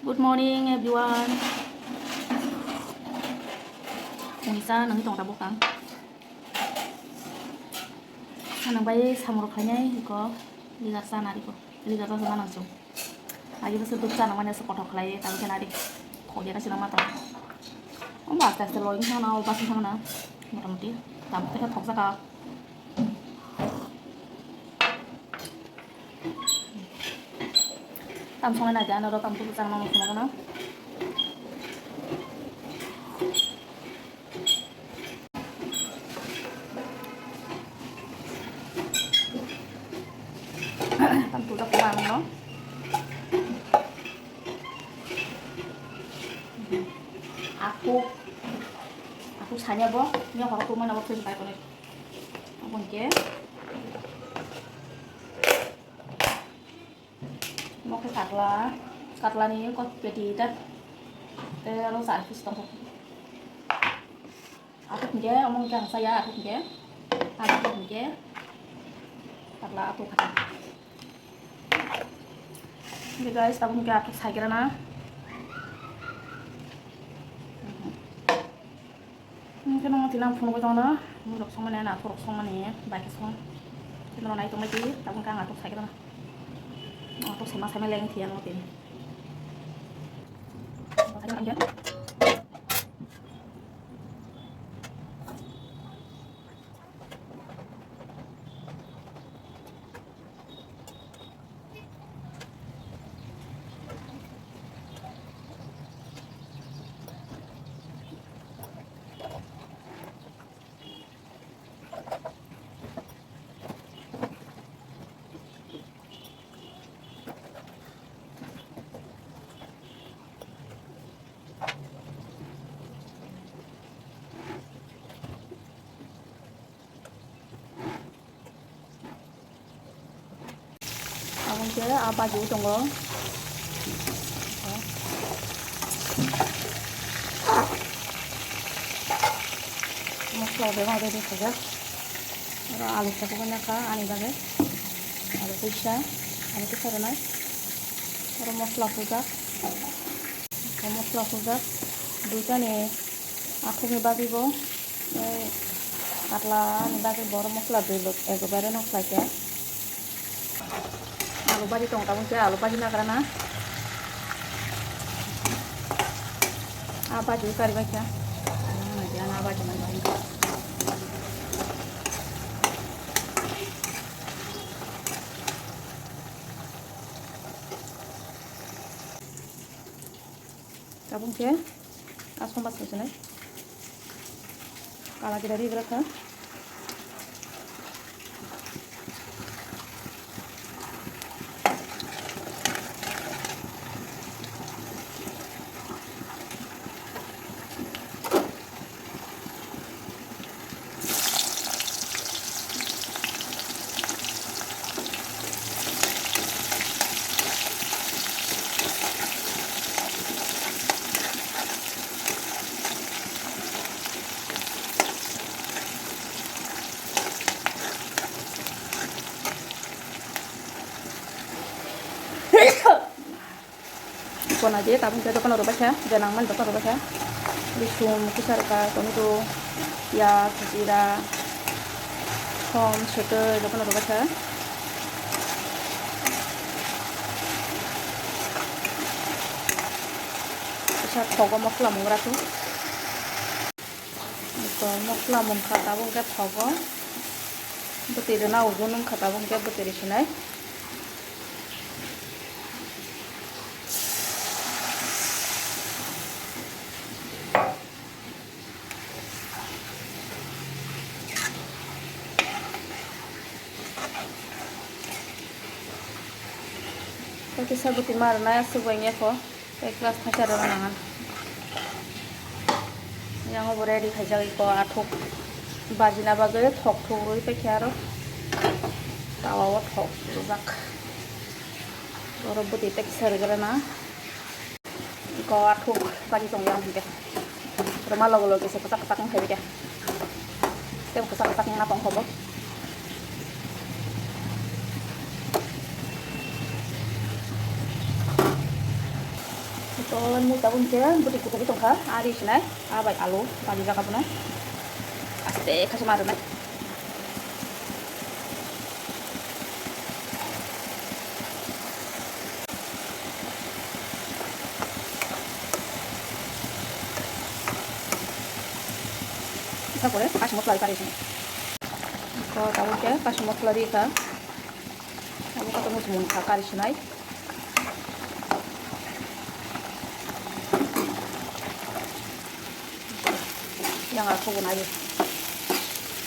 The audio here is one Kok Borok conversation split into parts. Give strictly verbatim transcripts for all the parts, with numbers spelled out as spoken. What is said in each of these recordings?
Good morning everyone. Phungni cha nangwi tong tabuk ang. Sanang bai samurok khainai iko ligar cha nari ko. Ligar cha nang chung. Agi bwswk duk cha nang mani aswk kothok khlai tabuk khe nari. Khogya na sinang ma tong. Omo aste aste loi wngkha na o bus wngkha na. Motamoti tabuk khe thokjak ka. Tam songnai naidi, ano ro tam tubu chang nang songma gana. Tam tujak ma ano. Aku, aku sanya bo, ni horo kurma na bo fridge bai kono. Abon ke. Omo khe katla, katlani kot peti ta. Tei aro char piece tongkha. Athuk hinkhe, omo hinkhe ang chaya, athuk hinkhe. Athuk hinkhe katla athuk kha. Hinkhe guys, tabuk hinkhe athuk saigrana. Hwnkhe nang tini ang phunugwi tongno, mui rok songmani, nathok rok songmani, bai khe song. Tini rok nai tongmai twi, tabuk khe ang nathok sai khe tongno. Nathok sema sema leng thia nang tini. Aboni khe a baji tongo. Mosla rok bebak ready khaijak. Oro alu chakugwi nakha ani bagwi. Alu puisa, alu puisa rwnai. Oro mosla pujak. Mosla pujak. Duitani akhukni bagwi bo. Tei katla ni bagwi bo oro mosla dui lok ekbare no khlai khe. Alu baji tong tabuk khe alu baji nagra na. A baji kari bai kha. Ano hwnai khe ano a baji nang bai. Tabuk khe aswk ma swijwnai. Kala kida ri bwrwkha. Kona je tabuk khe dokan rok baisa, je nang mani dokan rok baisa. Bisum, kisa rwkha, tomato, piyaj, jira, thom, swtwi dokan rok baisa. Kisa thogo mosla mung rw khe. To mosla mung kha tabuk khe thogo. Bwtwi rwna ugun wng kha tabuk khe bwtwi rw sinai. Kisa bwtwi ma rwnai aswk bai wngya kho. Tei glass thaisa rwna nangan. Yang bo ready khaijak iko athuk bajina bagwi thok thok rwi paikha aro tawa o thok rwjak. Oro bwtwi tei kisa rwgwlana iko athuk baji tong yang hwnkhe rwma logo logo se kwchak kwchak wng phai khe. Tei kwchak kwchak wngna tong kho bo. Mui tabuk hwnkhe bwtwi kuthugwi tongkha, ari sinai, ah bai alu bajijak abono. Aste khe se ma rwnai. Eka pore kashi mosla rikha rw sini. Ko tabuk khe kashi mosla rikha. Abo kotor muchung mung kha kari sinai. Yang aku pun aja.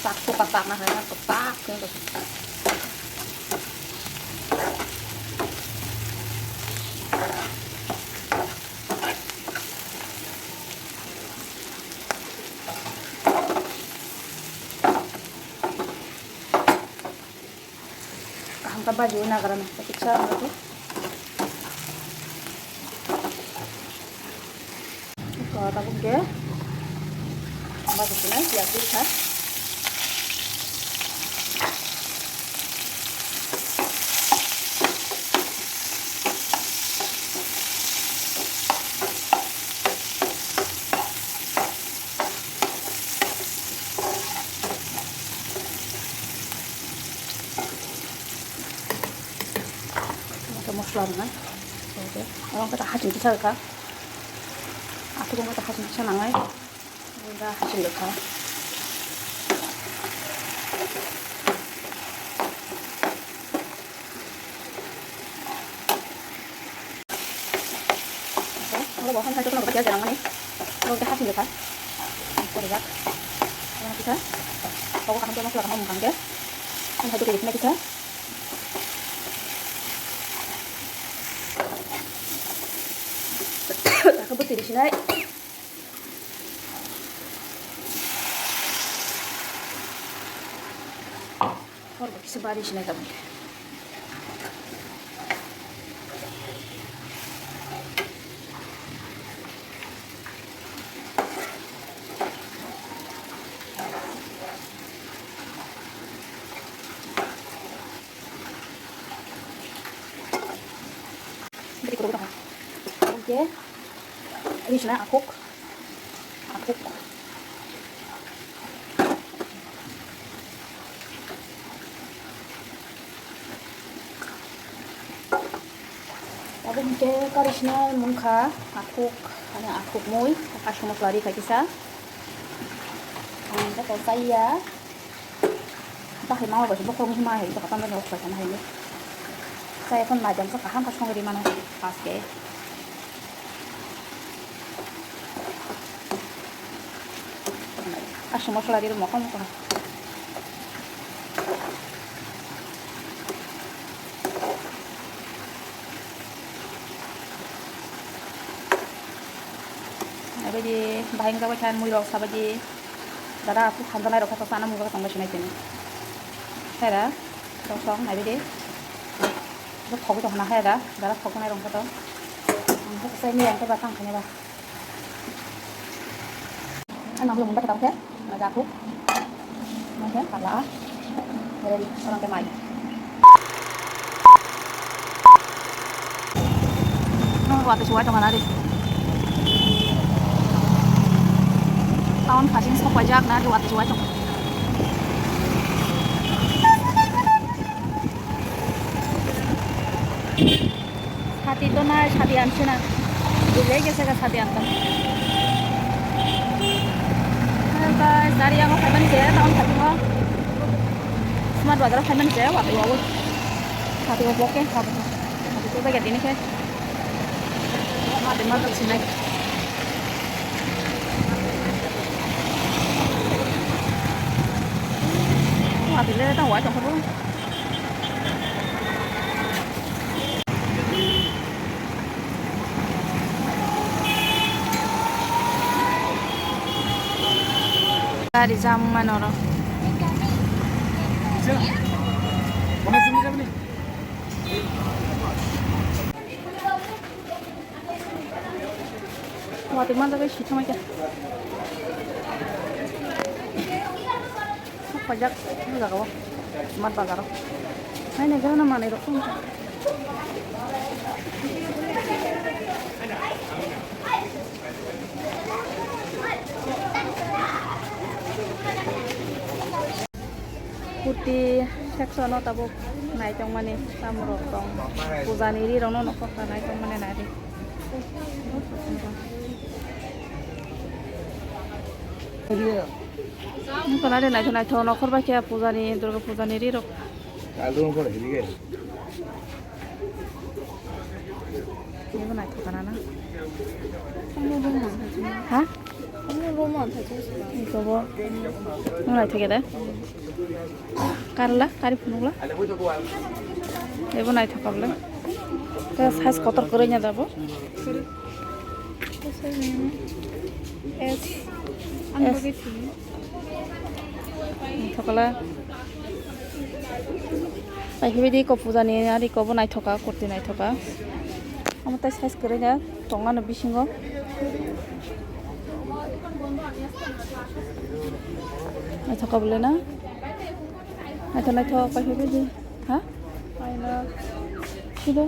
Tak suka tak nah, tak tak. Kaham khe bajiwi nagra no, tei kisa wngkha khe. Eko tabuk khe baji sinai piyaj rikha. Mosla rwna, oke, oro khe hasing kisa rwkha, aphuru khe hasing kisa nangnai, hasing rwkha. Oro bo ham hai jotono rwkha, piaj rang mani. Oro khe hasing rwkha. Korijak. Oro kisa. Abo kaham khe mosla kaham wngkha hwnkhe. Ham hai joto rwkha kisa. Takhe bwtwi rwsinai. Hor bo kisa bari sinai tabuk. Beri kurung tong. Oke. Ini sana akuk. Akuk. Abo hwnkhe kari sina mungkha, akhuk, ani akhuk mui, kasu mosla ri kha kisa. Ang khe to chaya. Bahai mama bai bokhorok wngkhe ma hai, tamo no khlai kha ma hai. Chaya phano naijak kaham khe songwi ri mano, paske. Aswk mosla ri rw mokol mokol. Abaidi bahai wngjabai kha mui rok sabaidi. Dara aswk hamjaknai rok khe to chana mungwi tongbai sinai tini. Hera rok song naibaidi. Bo thogwi tongkha na hera, dara thogwi nai rok khe to. Ang khe sai miyang khe ba tang khainai ba. Ano belum mungkin tahu khe, jaku. Mungkin pala. Ready, orang ke mai. Watwi se uaithok nari. Town khasing sok paijak nari watwi se uaithok. Sati to nai, sati amsina. Bujai gese ga sati amtan. Hello guys, dari yang apa ni saya town khasing o. Smart Bazar o phaimani se watwi wawi. Watwi o bo khe, watwi o bai tini khe. Watwi ma sinai. Watwi le ta wai tong kho. Gari jam mano oro. Watwi manjak bai swi thangbai kha. Sok paijak o jaga o. Smart Bazar o. Nai nai gana manwi rok tong. Kurti section o tabuk naitokmani tamrok tong. Pujani rirokno nokho kha naitokmani nari. Nokho nari naithok naithok nokhor bai khe pujani, Durga pujani rirok. Ebo naithok kana na? Ha? Ikobo. Nung naithok ya de? Karla, kari phunukla. Ebo naithok kabla. Te size kotor kwrwi nya dabo. S. Ang S. Bagwi thini. Naithokla. Paikhe bidi ko pujani ari kobo naithoka, kurti naithoka. Omo tai size kwrwi na tongmani bisingo. Naithoka bole na? Naithok naithok paikhe bidi. Ha? Paina. Sido.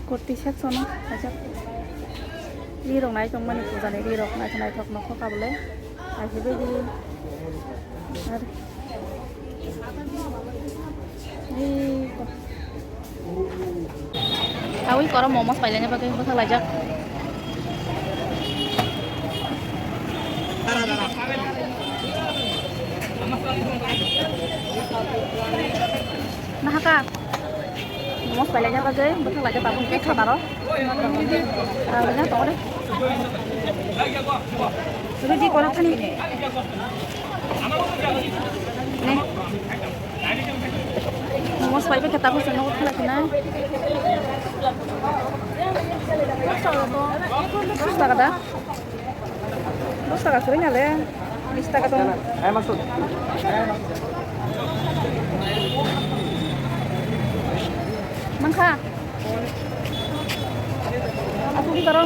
Kurti section o kaisa rirok nai tongmani pujani rirok naithok naithok nokho kabole kaisa bedi ar ri ko. Awi koro momos pailani bagwi bwthak laijak. Nahaka. Momos pailani bagwi bwthak laijak tabuk khe khataro. Rajanya tongre. Rudi koro thani. Ne. Momos pai pai khe tabuk se nogo thela khe na. Dos taka da? Dos taka kwrwi na le. Bis taka tong. Mankha. Aku ki karo?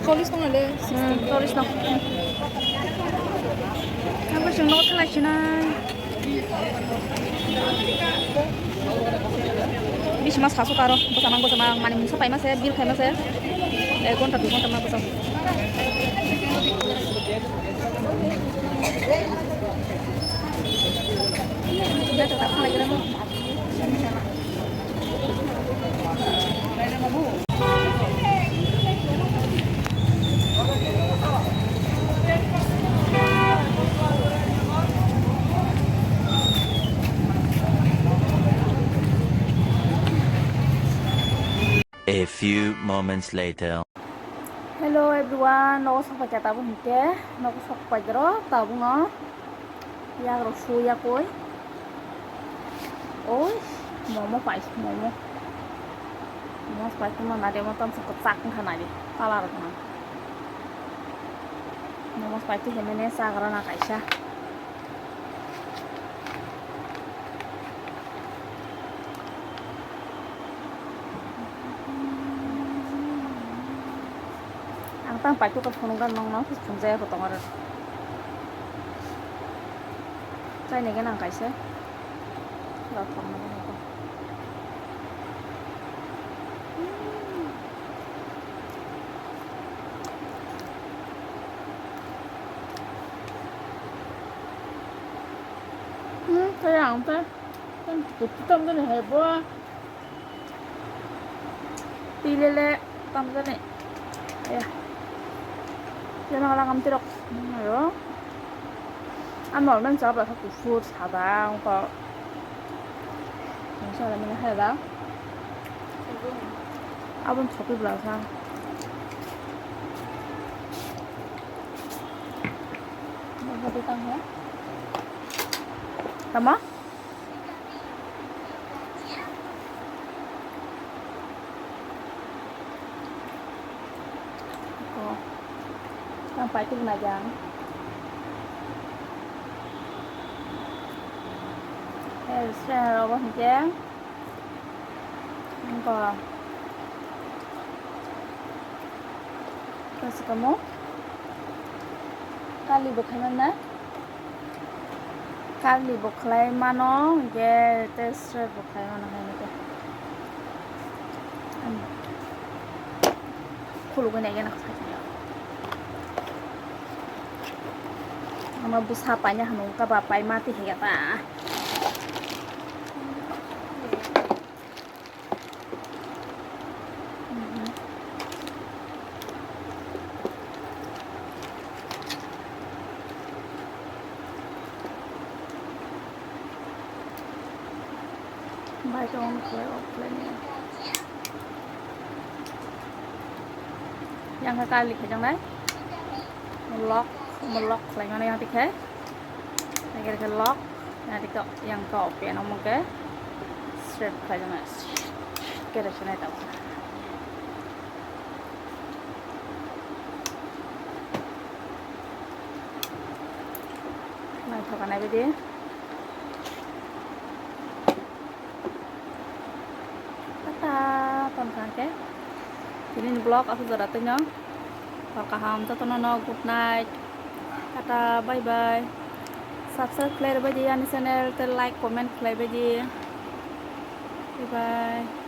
Chollish tong na le. Hmm, chollish tong. Ang bo chwng nogo thela khe na. Bisi ma sasu karo, bwsa mang, bwsa mang, mani mungsa paima se, bill khaima se, ek ghonta, dui ghonta ma bwsa. A few moments later. Hello everyone, nogo sok pai kha tabuk hinkhe, nogo sok pai doro tabuk no. Yagrok suya koi. Oi, momo pai, momo. Momo pai kuma nade mo tamsa kwchak wngkha nade, colour wngkha. Momo pai tu hemene chagra na kaisa. Ang tang paikhe kok phunukna nokno phunukjaya bo tongo. Chainai gana kaisa. Hmm, kaya ang ta. Tam jani hai bo. Pilele tamjani. Aya. Jana lang am tirok. Ayo. Ano men sa ba kufur sada ko. Sa da men hai da. Abon chopi bla sa. Tama? Ko. Tang pai tu na jang. Eh, saya rawat ni jang. Ko. Terus kamu? Kali bo khlai mano na? Kali bo khlai mano, hwnkhe tei srep bo khlai mano hai hwnkhe. Khulugwi naigena khlai. Ama bwsa paina hwnwi wngkha ba, pai mati hai ta. Bai tong khlai, off khlai ni. Yang kha kali khajaknai. Lock, lock khlai mano yang tikhe. Yang khe lock, yang tikhe yang kha open omo khe. Straight khlai jaknai. Kere se nai tamo. Naithok nai bidi. Tata ton kha khe. Tini ni vlog aswk jora twino. Hor kaham jotono no good night. Tata bye bye. Subscribe khlai rwbaidi ani channel tei like comment khlai baidi. Bye bye.